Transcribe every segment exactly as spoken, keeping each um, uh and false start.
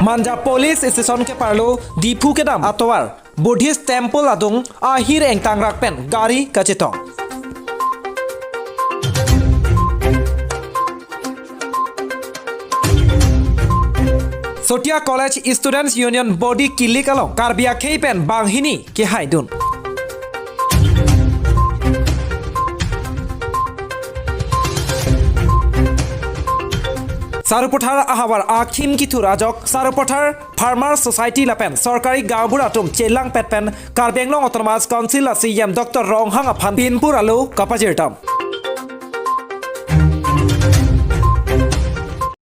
Manja Police Station keparlo Diphu kedam atovar Buddhist Temple adung ahir engtangrak pen gari kachetong. Sotia College Students Union Body kilik along Karbi akhei pen banghini kehaidun. Sarupathar ahavar akhim kithur ajok Sarupathar Farmer Society lapen sorkari gaonbura atum chelangpet pen Karbi Anglong Autonomous Council a C E M Doctor Ronghang aphan pinpur alo kapajirtam.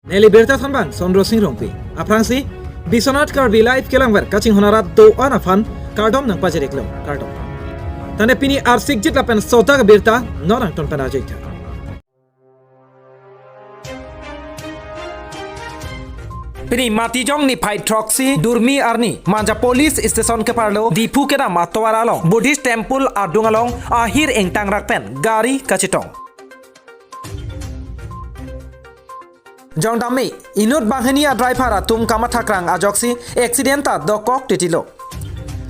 Neli birta thanbang Sondro Sing Rongpi. Aphrangsi Biswanath Karbi Live kelangver kachinghon arat do-an aphan kardom nangpajir-iklo, kardom. Tangte pini arsikjit lapen sodak abirta non angton pen arjuitha. Pini Matijong niphai throksi durmi arni Manja Police Station keparlo Diphu kedam atovar along Buddhist Temple adung along ahir engtangrak pen gari kachetong. Jongdammi inut banghini a driver atum kamathakrang ajoksi accident ta dokok titilo.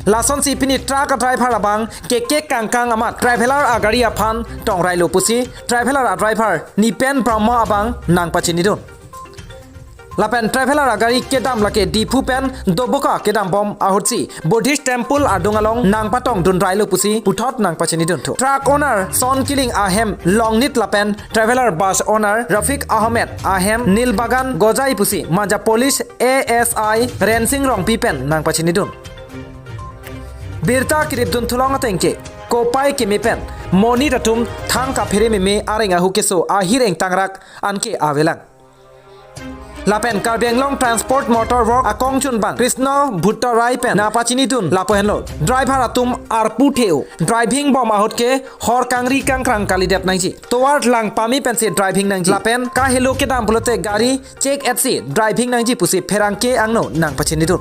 Lasonsi pini truck a driver abang kekek kangkang amat traveler a gari aphan tongrailo pusi traveler a driver Nipen Brahma abang nangpachinidun. Lapen traveler a gari kedam lake Diphu pen Doboka kedambom ahutsi Buddhist Temple adung along nangpatongdunrailo pusi puthot nangpachinidunthu. Truck owner Son Killing ahem Longnit lapen traveler bus owner Rafiq Ahmed ahem Nilbagan Gojai pusi Manja Police A S I Rensing Rongpi pen nangpachinidun. Birta kiripdunthu long atengke kopai keme pen monit atum thang kaphere meme areng ahu keso ahir engtangrak anke avelang. Lapen Karbi Anglong Transport Motor Work akongchunbang Krishna Bhutto Rai pen nangpachinidun lapu henlo. Driver atum arpu the-o. Driving bom ahut ke hor kangri kangkrang kalidet nangji. Tovar lang pame pensi driving nangji. Lapen kahelo kedam pulote gari check etsi driving nangji pusi pherangke angno nangpachinidun.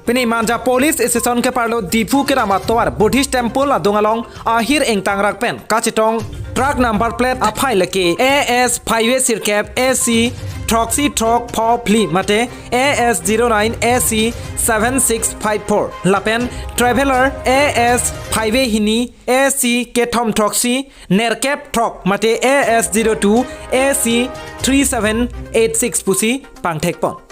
Pini Manja Police Station keparlo Diphu kedam atovar Buddhist Temple adung along ahir engtangrak pen kachetong truck number plate aphai lake A S phaive sirkep A C throksi throk pho phli mate A S zero nine A C seven six five four lapen traveler A S phaive hini A C kethom throksi nerkep throk mate A S zero two A C three seven eight six pusi pangthekpon.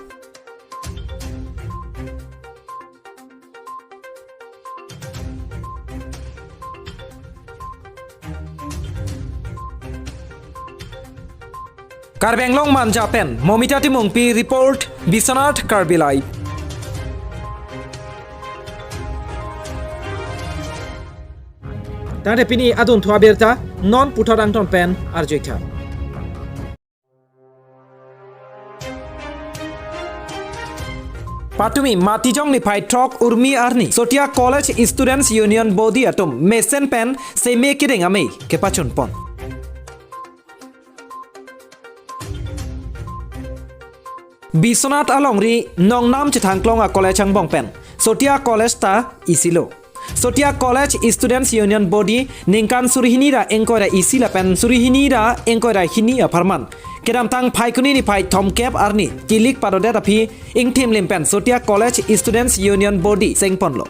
Karbi Anglong Manja pen Momita Timungpi report, Biswanath Karbi Live. Tangte pini adunthu abirta non puthot angton pen arjuitha. Patumi Matijong niphai throk urmi arni Sotia College Students Union Body atum mesen pen seme kedeng amei kepachunpon. Biswanath alongri Nongnam Chithangklong a college angbong pen Sotia College ta isilo. Sotia College Students Union Body ningkan surihini ra ingkoi ra isi lapen surihini ra ingkoi ra hini apharman kedamtang Phaikuni niphai thomkep arni kilik padodet aphi ingthimlim pen Sotia College Students Union Body sengponlo.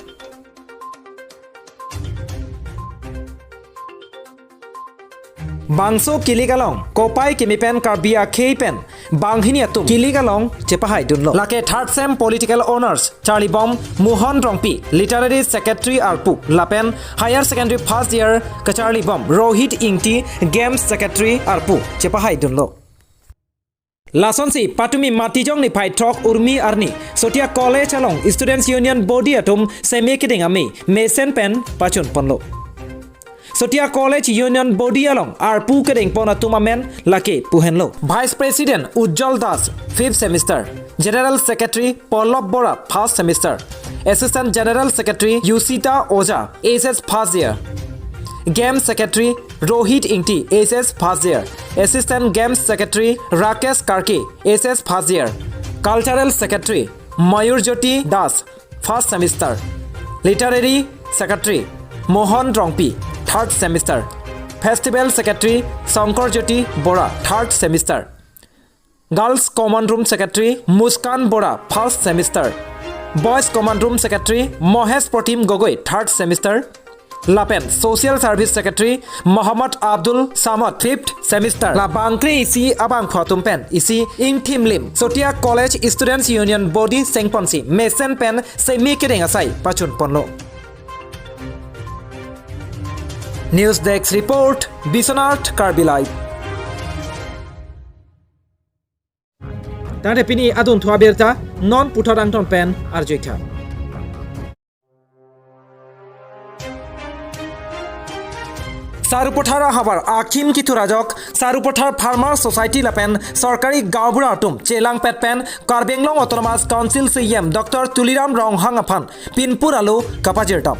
Bangso kilik along kopai keme pen Karbi akhei pen banghini atum kilik along chepahaidunlo. Lake third sem political honours charlibom Mohon Rongpi, literary secretary arpu, lapen higher secondary first year kacharlibom Rohit Ingti, games secretary arpu chepahaidunlo. Lasonsi patumi Matijong niphai throk urmi arni Sotia College along Students Union Body atum seme kedeng amei mesen pen pachunponlo. Sotia College Union Body along arpu kedengpon atum amen lake puhenlo: Vice President Ujjwal Das, fifth semester, General Secretary Pallab Bora, first semester, Assistant General Secretary Yusita Oja, H S first year, Game Secretary Rohit Ingti, H S first year, Assistant Game Secretary Rakesh Karke, H S first year, Cultural Secretary Mayur Jyoti Das, first semester, Literary Secretary Mohon Rongpi, third semester, Festival Secretary Shankar Jyoti Bora, third semester. Girls Common Room Secretary Muskan Bora, first semester. Boys Common Room Secretary Mohesh Protim Gogoi, third semester. Lapen Social Service Secretary Mohammad Abdul Samad, fifth semester. La bangkre isi abangphu atum pen isi ingthimlim Chotia College Students Union body sengponsi mesen pen semi kedeng asai pachunponlo. News Desk Report, Biswanath Karbi Live. Tangte pini adunthu abirta non puthot angton pen arjuitha. Sarupathar ahavar akhim kithur ajok Sarupathar Farmer Society lapen Sorkari Gaonbura atum chelangpet pen Karbi Anglong Autonomous Council C E M Doctor Tuliram Ronghang aphan pinpur alo kapajirdam.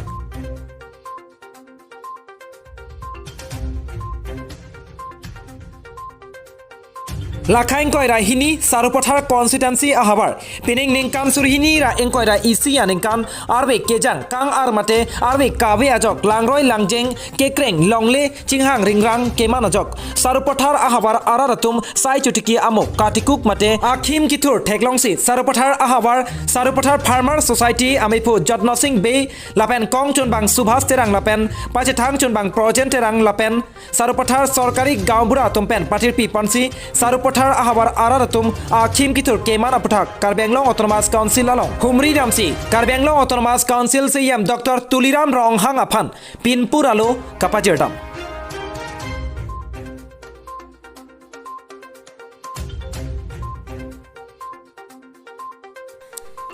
Lakha ingkoi ra hini Sarupathar constituency ahavar pining ningkan suri hini ra ingkoi ra isi aningkan arve kejang kang-ar mate arve kave ajok langroi langjeng kekreng longle chinghang ringrang keman ajok Sarupathar ahavar arat atum sai chotiki amo katikuk mate akhim kithur theklongsi Sarupathar ahavar Sarupathar Farmer Society amephu Jotno Sing Bey lapen kongchunbang Subhas Terang lapen pachethangchunbang Projen Terang lapen Sarupathar Sorkari Gaonbura atum pen pathirpi ponsi Sarupathar ahavar arat atum akhim kithur keman aputhak Karbi Anglong Autonomous Council along humri damsi Karbi Anglong Autonomous Council C E M Doctor Tuliram Ronghang aphan pinpur alo kapajirdam.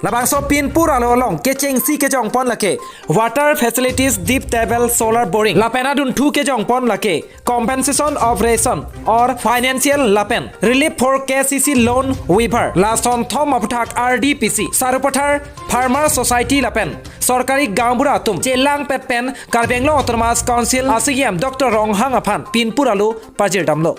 Labangso pinpur alo along kechengsi kejongpon lake water facilities, deep table, solar boring lapen adunthu kejongpon lake compensation of ration or financial lapen relief for K C C loan waiver. Lason thom aputhak R D P C, Sarupathar Farmer Society lapen Sorkari Gaonbura atum chelangpet pen Karbi Anglong Autonomous Council a C E M Doctor Ronghang aphan pinpur alo pajirdamlo.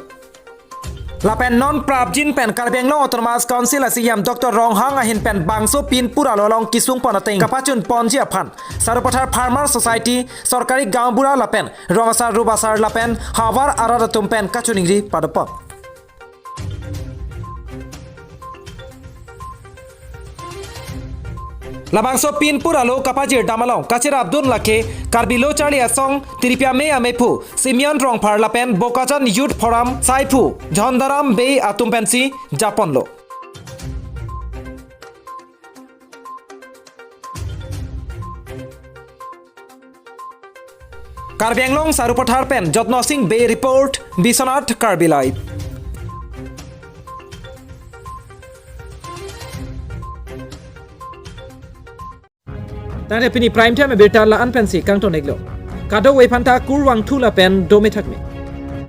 Lapen non prapjin pen Karbi Anglong Autonomous Council a C E M Doctor Ronghang ahin pen bangso pinpur alo along kesungpon ateng kapachunponji aphan Sarupathar Farmer Society, Sorkari Gaonbura lapen rong asar rup asar lapen havar arat atum pen kachiningri padopon. Labangso pinpur alo kapajirdam along kacherapdun lake Karbi Lo Charli Asong Tiripia Mei amephu Simeon Rongphar lapen Bokajan Youth Forum saiphu Jhondaram Bey atum pensi japonlo. Karbi Anglong Sarupathar pen Jotno Sing Bey report, Biswanath Karbi Live. Tangte pini prime time abirta la-an pensi kangton-iklo. Kadokave aphanta kurvangthu lapen dome thakme.